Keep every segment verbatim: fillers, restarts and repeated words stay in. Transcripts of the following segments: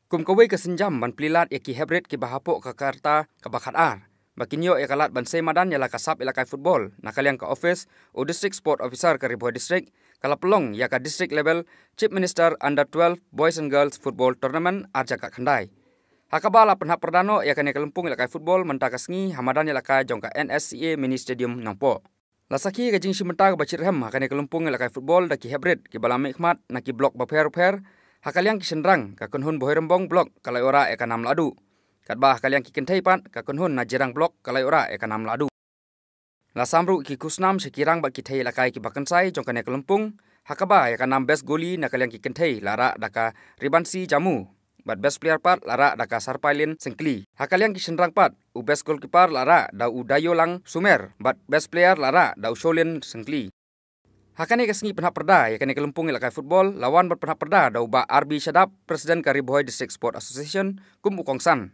Kum kawei ka sienjam ban plie lad ïa ki heprit kiba hapoh ka karta kaba khatar, ba kin ïoh ïa ka lad ban sei madan ïa la ka sap ïalehkai football, na ka liang ka office u District Sport Officer ka Ri Bhoi District ka la pynlong ïa ka district level Chief Minister Under twelve Boys and Girls Football Tournament ar hajar khyndai. Ha kaba la pynhap pyrda noh ïa kane ka lympung ïalehkai football mynta ka sngi ha madan ïalehkai jong ka N S C A Mini Stadium Nongpoh. La sakhi ka jingshim bynta kaba shitrhem ha kane ka lympung ïalehkai football da ki heprit kiba la mihkhmat na ki block bapher bapher. Ha ka liang ki shynrang, ka kynhun Bhoirymbong block ka la ïoh rah ïa ka nam lahduh. Katba ha ka liang ki kynthei pat, ka kynhun na Jirang block ka la ïoh rah ïa ka nam lahduh. La sam ruh ki khusnam sha ki rangbah ki thei ïalehkai kiba kynsai jong kane ka lympung. Ha kaba ïa ka nam best goalie na ka liang ki kynthei la rah da ka Ribansi Jamu, bad best player pat la rah da ka Sarpailin Syngkli. Ha ka liang ki shynrang pat, u best goalkeeper la rah da u Dayolang Sumer, bad best player la rah da u Sholin Syngkli. Ha kane ka sngi pynhap pyrda ïa kane ka lympung ïalehkai football la wan bad pynhap pyrda da u Bah R B Shadap, President ka Ri Bhoi District Sport Association, kum u kongsan.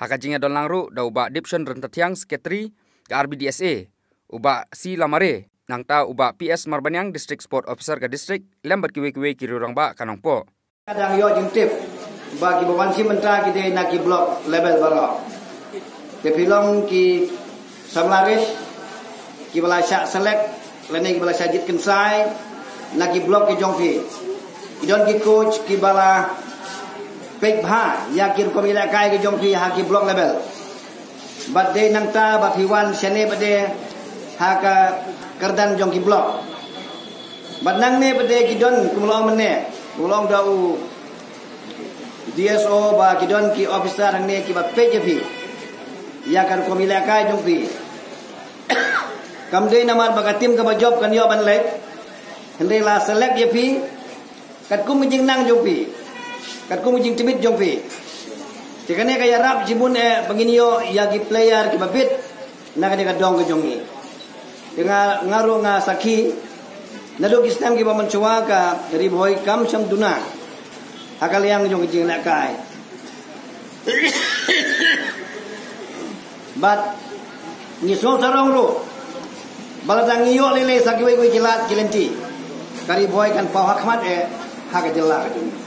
Ha ka jingïadon lang ruh da u Bah Dipson Ryntathiang, Secretary ka R B D S A, u Bah C Lamare, nangta u Bah P S Marbaniang, District Sport Officer ka district, lem bad kiwei kiwei ki riew rangbah ka Nongpoh. Ka dang ïoh jingtip ba kiba wan shim bynta ki dei na ki block level baroh. Te phi long ki samla rish kiba la shah select lane kiba la shah jied kynsai na ki block ki jong phi. Ki don ki coach kiba la peit bha ïa ki rukom ïalehkai ki jong phi ha ki block level. Bad dei nangta ba phi wan shane pat de ha ka kyrdan jong ki block. Bad nangne pat de ki don, kum la ong mynne, kum la ong da u D S O, ba ki don ki officer hangne kiba peit ïa phi ïa ka rukom ïalehkai jong phi. Kam dei namar ba ka team kaba jop kan ïoh ban leit, hynrei la select ïa phi katkum ka jingnang jong phi, katkum ka jingtbit jong phi. Te kane ka ïarap jingmut eh ba ngin ïoh ïa ki player kiba bit na kane ka dong ka jong ngi. Te nga, nga ruh nga sakhi, naduh ki snem kiba mynshuwa ka Ri Bhoi kam shym duna ha ka liang jong ka jingïalehkai. Bad ngi sngewsarong ruh ba lada ngi ïoh lei lei sa kiwei kiwei ki lad ki lynti, ka Ri Bhoi kan paw ha khmat eh ha ka jylla ka jong ngi.